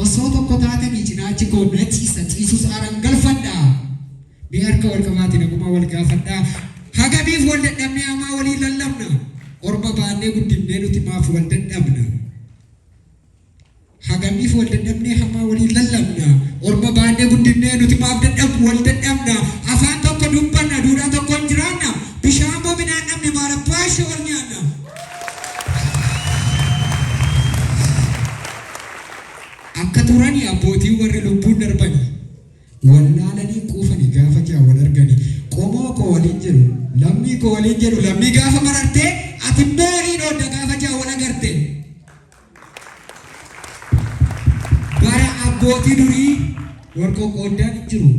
Osoo tokko taatanii cinaachi koo na ciisa, ciisus aaran galfadha. Mee harka wal qabaatii nagumaa wal gaafadhaa. Hagamiif wal dadhabnee hamaa walii lallabna? Orma baannee guddifnee nuti maaf wal dadhabna? Hagamiif wal dadhabnee hamaa walii lallabna? Orma baannee guddifnee nuti maaf wal dadhabna? Afaan tokko dubbanna, duudhaa tokkoon jiraanna. Bishaan moo midhaan dhabne, maal abbaa ishee wal nyaanna? Akka turani abbootiin warri lubbuun darbani, wallaalanii quufani gaafa ja'a wal argani. Qomoo koo waliin jedhu, lammii koo waliin jedhu, lammii gaafa marartee, ati immoo waliin oodda gaafa ja'a wal agarte. Bara abbootii durii wal qoqqooddaan hin jiru.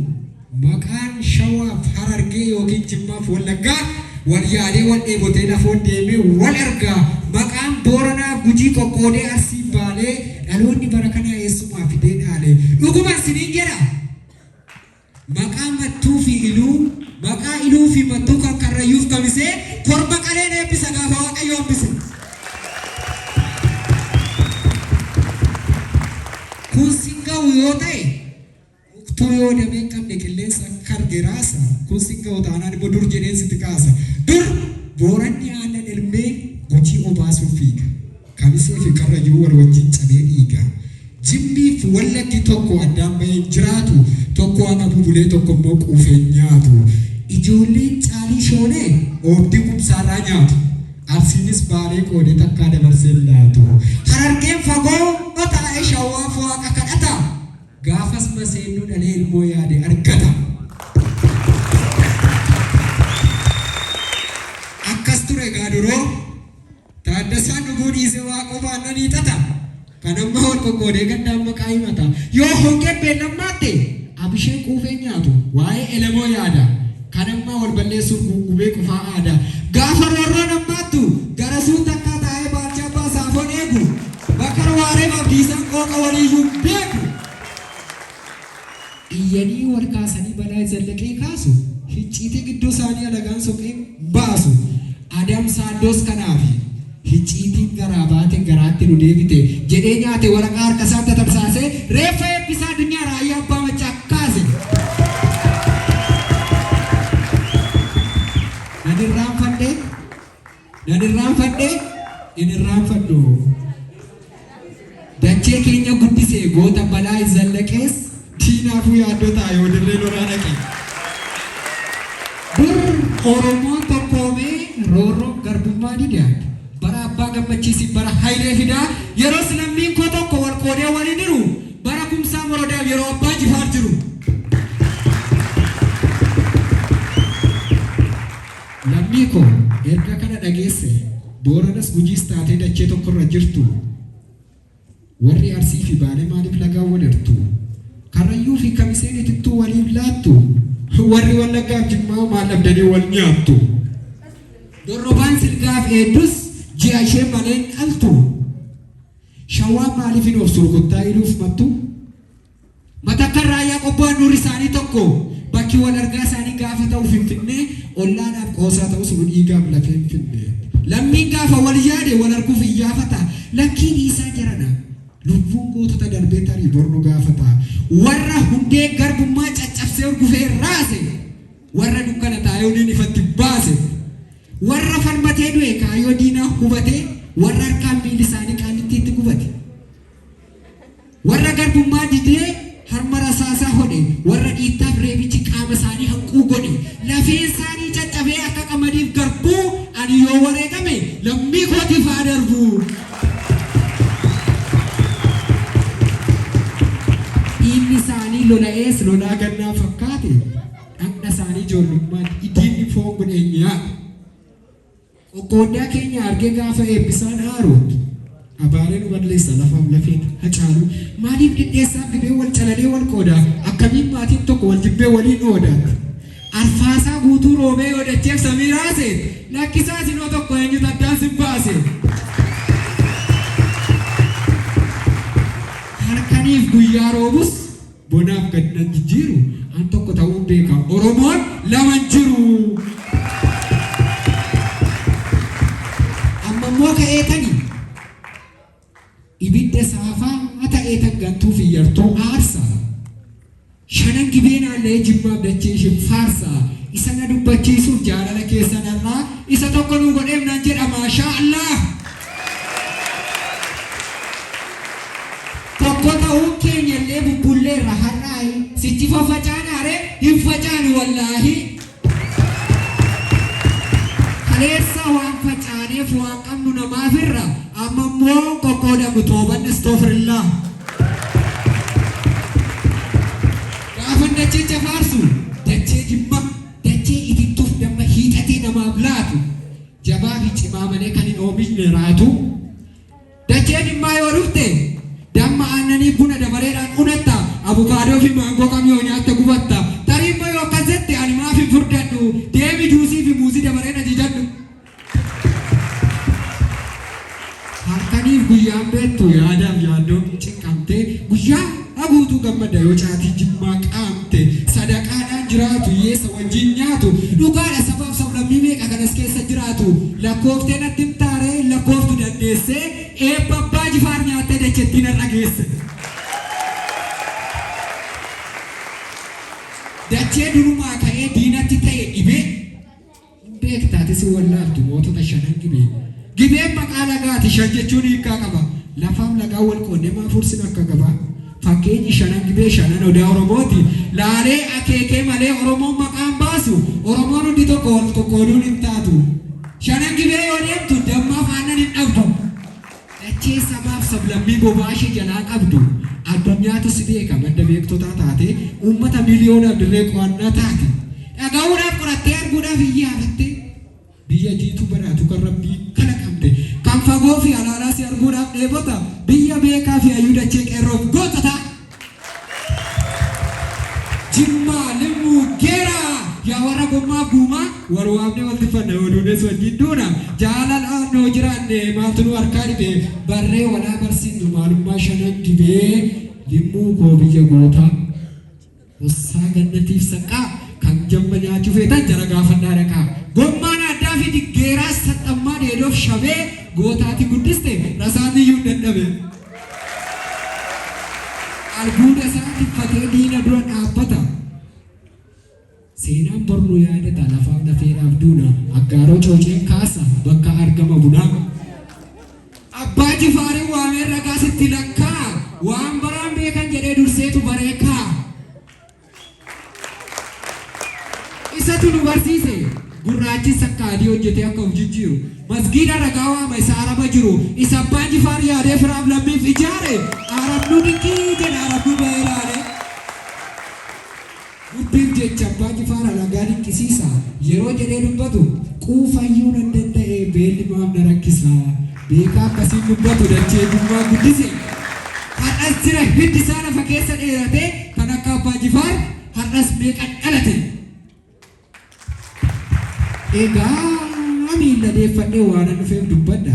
Maqaan Shawaaf Harargee yookiin Jimmaaf Wallaggaa wal yaadee wal dheebotee lafoon deemee wal argaa. Maqaan Booranaaf Gujii qoqqoodee Arsiif Baalee dhaloonni bara kanaa eessumaa fidee dhaale. Dhuguman siniin jedha. Maqaa Mattuu fi Iluu, maqaa Iluu fi Mattuu kan Karrayyuuf Kamisee korma qaleen eebbisa gaafa Waaqayyo hambise. Kun sin ga'u yoo ta'e, muktuu yoo damee hin qabne qilleensa akka arge raasa, kun sin ga'u taanaan immoo dur jedheen sitti kaasa. Dur Booranni aannan elmee Gujii obaasuuf fiiga. Kamisee fi Karrayyuu wal wajjin cabee dhiiga. Jimmiif Wallaggi tokko addaan bahee hin jiraatu, tokko haga bubulee tokko immoo quufee hin nyaatu. Ijoolleen Caalii Shoolee oobdii Kumsaarraa nyaatu. Arsiinis Baalee qoodee takkaa dabarsee hin laatu. Harargeen fagoo taa'ee Shawwaaf Waaqa kadhata. Gaafas maseennuu dhalee ilmoo yaade argata. Akkas ture egaa duroo. Taaddasaan dhuguu dhiisee Waaqoo baannan hiixata. Kan ammaa wal qoqqoodee gandaan maqaa himata. Yoo hongeen beellammaatte Abisheen quufee hin nyaatu. Waa'ee Elemoo yaada. Kan ammaa wal balleessuuf guungumee qufaa aada. Gaafa roorroon hammaattu Garasuun takkaa taa'ee Baalchaa Abbaa Saafoon eegu. Bakar Waareef Abdiisaan qooqa waliiyyuu hin beeku. Iyyanii wal kaasanii Balaay Zallaqee kaasu, hicciitii gidduu isaanii alagaan soqee hin baasu. Adam Saaddoos kanaafi. Hicciitiin garaa baate garaatti nu deebite jedhee nyaate waraqaa harka isaan tatamsaasee reeffa Eebbisaa Addunyaa Raayyaa Abbaa Maccaa kaase. Nan irraanfadhe, nan irraanfadhe, hin irraanfadhu. Dachee keenya guddise goota Balaay Zallaqees diinaafuu yaaddoo ta'a yoo dirree lolaa dhaqe. Dur Oromoon tokkoomee roorroof garbummaa dida. Bara Abbaa Gammachiisiif bara Hayilee Fidaa yeroos lammiin koo tokko wal qoodee wal hin hiru. Bara Kumsaa Morodaaf yeroo Abbaa Jifaar jiru. Lammii koo erga kana dhageesse Booranas Gujiis taatee dachee tokkorra jirtu. Warri Arsii fi Baalee maaliif lagaan wal hirtu? Karrayyuu fi Kamiseen itittuu waliif laattu? Warri Wallaggaaf Jimmaa hoo maal dhabdanii wal nyaattu? Dorrobaan Silgaaf Eeddus ji'a ishee malee hin dhaltu? Shawaan maaliif hin obsu rukuttaa Iluuf Mattuu? Matakkal Raayyaa Qobboo handhuurri isaanii tokko. Bakki wal argaa isaanii gaafa ta'u Finfinnee, ollaadhaaf qoosaa ta'us nu dhiigaaf lafeen finne. Lammiin gaafa wal yaade wal arguuf iyyaafata. Lakkii dhiisaa jarana. Lubbuun gootota darbee tarii bor nu gaafata. Warra hundee garbummaa caccabsee hurgufee raase. Warra dukkana taa'ee waliin ifatti baase. Warra falmatee du'e kaayyoo diinaa hubatee, warra harkaan miilli isaanii Qaallittiitti gubate. Warra garbummaa didee harma rasaasaa hodhe, warra dhiittaaf reebichi qaama isaanii hanquu godhe, lafeen isaanii caccabee akka qamadiif garbuu, ani yoo wareegame lammii kootiif haa darbu. Dhiigni isaanii lola'ees lolaa gannaa fakkaate, dhaqna isaanii ijoollummaan diinni foon godhee nyaate. Qoqqooddaa keenya argee gaafa Eebbisaan aaru Abaaree nu balleessa lafaaf lafeen Hacaaluu. Maaliif dhidheessaaf gibee wal calalee wal qooda? Akkamiin maatiin tokko wal jibbee waliin ooda? Arfaasaa guutuu roobee yoo dacheef samii raase, lakkisaa isinoo tokko eenyutu addaan sin baase? Halkaniif guyyaa roobus bonaaf gad nan jijjiiru, an tokko ta'uun beeka Oromoon lama hin jiru. Amma immoo ka'eetani ibidda saafaa ta'e. ka'ee tan gantuu fi yartuu aarsa. Shanan Gibee naanna'ee Jimmaaf dachee ishee faarsa. Isa na dubbachiisuuf jaalala keessan har'aa isa tokko nuu godheef nan jedha maashaa Allah. Tokko ta'uun keenya illee bubbulleerra har'aayi sichi faffaca'anaare hin facaanu wallaahi. Kaleessa waan facaaneef waan qabnu namaaf irra amma immoo qoqqoodamnu toobanne astoofirillaa. Gaafan dachicha faarsu dachee Jimma dachee itittuuf damma hiixatee namaaf laatu jabaa fi cimaa malee kan hin oomishne raatu. Dachee Jimmaa yoo dhufte damma aannanii buna dabareedhaan unatta abukaadoo fi maangoo kam yoo nyaatte gubatta tarii immoo yoo akkas jette ani maaf hin furdadhu deemi juusii fi muuzii dabareen ajajadhu. Halkaniif guyyaan beektu yaadaaf yaaddoon cinqamtee guyyaa guutuu gammadda yoo caatii Jimmaa qaamte sadaqaadhaan jiraatu hiyyeessa wajjin nyaatu dhugaadha sabaaf sablammii meeqa kanas keessa jiraatu lakkooftee natti himtaaree lakkooftu dandeessee eebba abbaa Jifaar nyaattee dachettiin har'a geesse. Dachee durumaa ka'ee diinatti ta'e dhibee hin beekta ati si wallaaltu mootota shanan Gibee. Gibeen maqaa lagaati shan jechuun hiikkaa qaba. Lafaaf lagaa wal qoonnee maaf hursina akka gabaa. Fakkeenyi shanan Gibee shanan odaa Oromooti. Laalee akeekee malee Oromoon maqaan baasu Oromoon hundi tokko wal qoqqooduun hin taatu. Shanan Gibee yoo deemtu dammaaf aannan hin dhabdu. Dachee sabaaf sablammii bobaa ishee jalaa qabdu addunyaatu si beeka madda beektotaa taate uummata miiliyoonaaf dirree qo'annaa taate. Dhaga'uudhaaf qorattee arguudhaaf iyyaafattee biyya jiituu badhaatu kan rabbii kalaqamte kan fagoo fi alaalaa si arguudhaaf dheebota biyya beekaa fi hayyuu dachee qeerroof gootota. Jimmaa, Limmuu, Geeraa yaa warra gommaa guumaa wal waamnee wal tiffanna yoo duunes wajjin duuna jaalalaan noo jiraanne maaltu nu harkaa dhibe barree walaa barsiifnu maalummaa shanan Gibee Limmuu koo biyya gootaa hossaa gannatiif saqqaa kan jamma nyaachuu feetan jara gaafannaa dhaqaa gommaan addaa fi diggeeraa saxxammaa dheedoof shabee gootaati guddiste rasaanni iyyuu hin dadhabe. Albuuda isaa tiffatee diina dura dhaabbata. Seenaan bor nu yaadata lafaaf lafeedhaaf duuna aggaaroo cooceen kaasa bakka argama bunaa. Abbaa Jifaarin waamee ragaa sitti lakkaa waan baraan beekan jedhee durseetu baree kaa. Isatu nu barsiise gurraachis akka adii hojjetee akka of jijjiiru. Masgiida ragaa waama isa Araba jiru isa abbaan Jifaar yaadee firaaf lammiif ijaare Arabnu dinqii jedha Arabnu ba'ee ilaale. Dubbiif jecha abbaa Jifaar alagaa dinqisiisa yeroo jedhee dubbatu quufayyuu nan danda'e beelli maaf na rakkisa beekaa akkasiin dubbatu dachee Jimmaa guddise. Har'as jira hiddi isaa lafa keessa dheeratee kan akka abbaa Jifaar har'as meeqa dhalate. Egaa miilla deeffadhee waan an dhufeef dubbadha.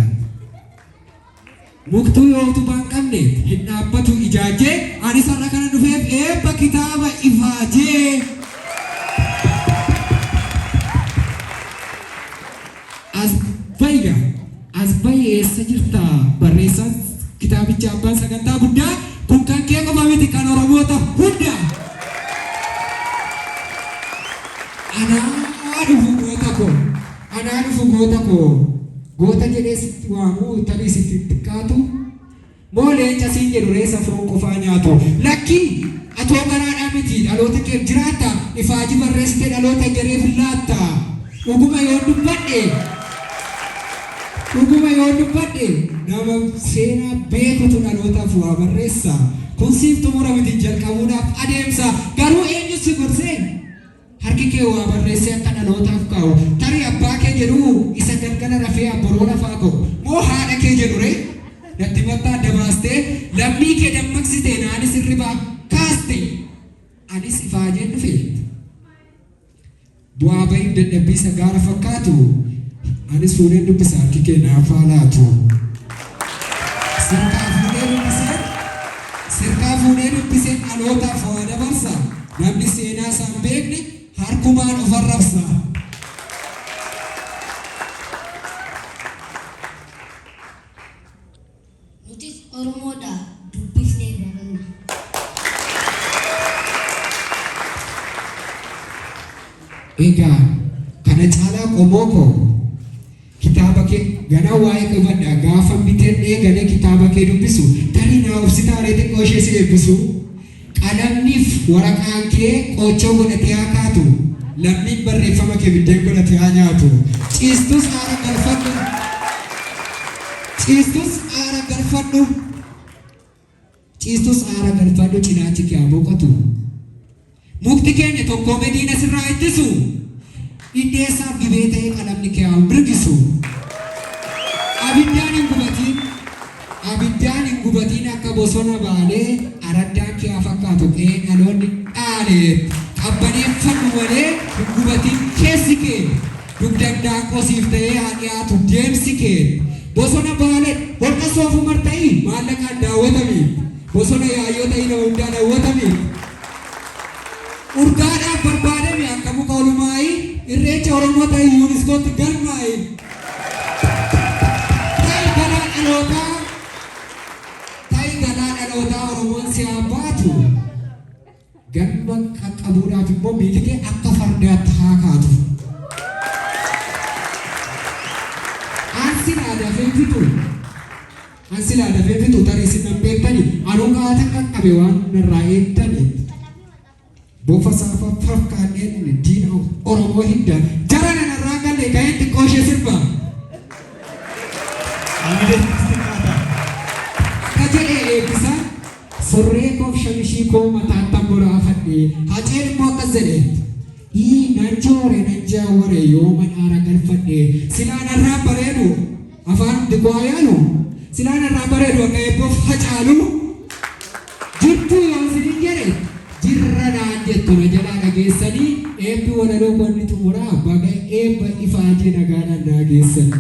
Muktuu yoo utubaa hin qabne hin dhaabbatu ijaajjee anis har'a kana dhufeef eebba kitaaba ifaajee. As bayya as bayi eessa jirta barreessaan kitaabicha abbaan sagantaa guddaa kun kan kee qofa miti kan Oromoota hunda. Anaa dhufu goota koo anaa dhufu goota koo goota jedhee sitti waamuu tarii sitti xiqqaatu moo leenca siin jedhu reessa foon qofaa nyaatu lakkii atoo garaadhaa miti dhaloota keef jiraatta ifaajii barreessitee dhaloota egereef laatta dhuguma yoo dubbadhe dhuguma yoo dubbadhe nama seenaa beekutu dhalootaaf waa barreessa kun siif xumura miti jalqabuudhaaf adeemsa garuu eenyu si gorsee harki kee waa barreessee akka dhalootaaf kaa'u tarii abbaa kee jedhu isa galgala rafee abboroo lafaa ka'u moo haadha kee jedhu ree natti mattaa adda baastee lammii kee dammaqsite naanis hirribaa kaaste anis ifaajeen dhufe bu'aa bahiif dadhabbii isa gaara fakkaatu anis fuudheen dubbisa harki kee naaf haa laatu. Sirkaa fuudhee dubbiseen sirkaa fuudhee dubbiseen dhalootaaf waa dabarsa namni seenaa isaa hin beekne harkumaan of arrabsa. Nutis Oromoodha dubbifneerra. Egaa kana caalaa qomoo koo kitaaba kee ganaa waa'ee qabadha gaafa biteen eegalee kitaaba kee dubbisu tarii naa obsitaaree xiqqoo ishee si eebbisu. Qalamniif waraqaan kee qoochoo godhatee haa kaatu. Lammiin barreeffama kee biddeen godhatee haa nyaatu. Ciistus aara galfadhu. Ciistus aara galfadhu. Ciistus aara galfadhu, cinaachi kee haa boqotu. Mukti keenya tokkoomee diina sirraa ittisu. Dhidheessaaf gibee ta'ee qalamni kee haa mirgisu. Abiddaan hin gubatiin. Abiddaan hin gubatiin akka bosona Baalee, araddaan kee haa fakkaatu qe'ee dhaloonni dhaale. Qabbaneeffadhu malee hin gubatiin keessi kee. Dugda indaaqqoo siif ta'ee haa dhiyaatu deemsi kee. Bosona Baalee holqa Soof Umar ta'ii maallaqaan daawwatami. Bosona Yaayyoo ta'ii nama hundaan hawwatami. Urgaadhaaf barbaadami akka muka olumaayi, Irreecha Oromoo ta'ii Yuuniskootti galmaa'i. Ta'i galaa dhalootaa, ta'i galaa dhalootaa Oromoon si haa baatu. Galma qaqqabuudhaaf immoo miilli kee akka fardaatti haa kaatu. An silaa dafeen fixu, an silaa dafeen fixu tarii isin nan beektani, anuu qaata qaqqabe waan narraa eegdani. Bofa saafa fafkaadheen diina Oromoo hidda. Jara nanarraa galle ga'een xiqqoo ishee sirba. Hamilee xiqqaata. Akka jedhe eebbisaan, surree koof shamishii koo mataattan boraafadhe. Haceen immoo akkas jedhe. Ii nan joore nan jaawware yooman aara galfadhe. Silaa narraan bareedu afaan hundi koo haa yaalu. Silaa narraan bareedu akka eebboof Hacaalu. Jirtuu yoon isiniin jedhe jirra naan jettu na jalaa dhageessanii, eebbi walaloo koo inni xumuraa baga eebba ifaajee nagaadhaan naa geessan.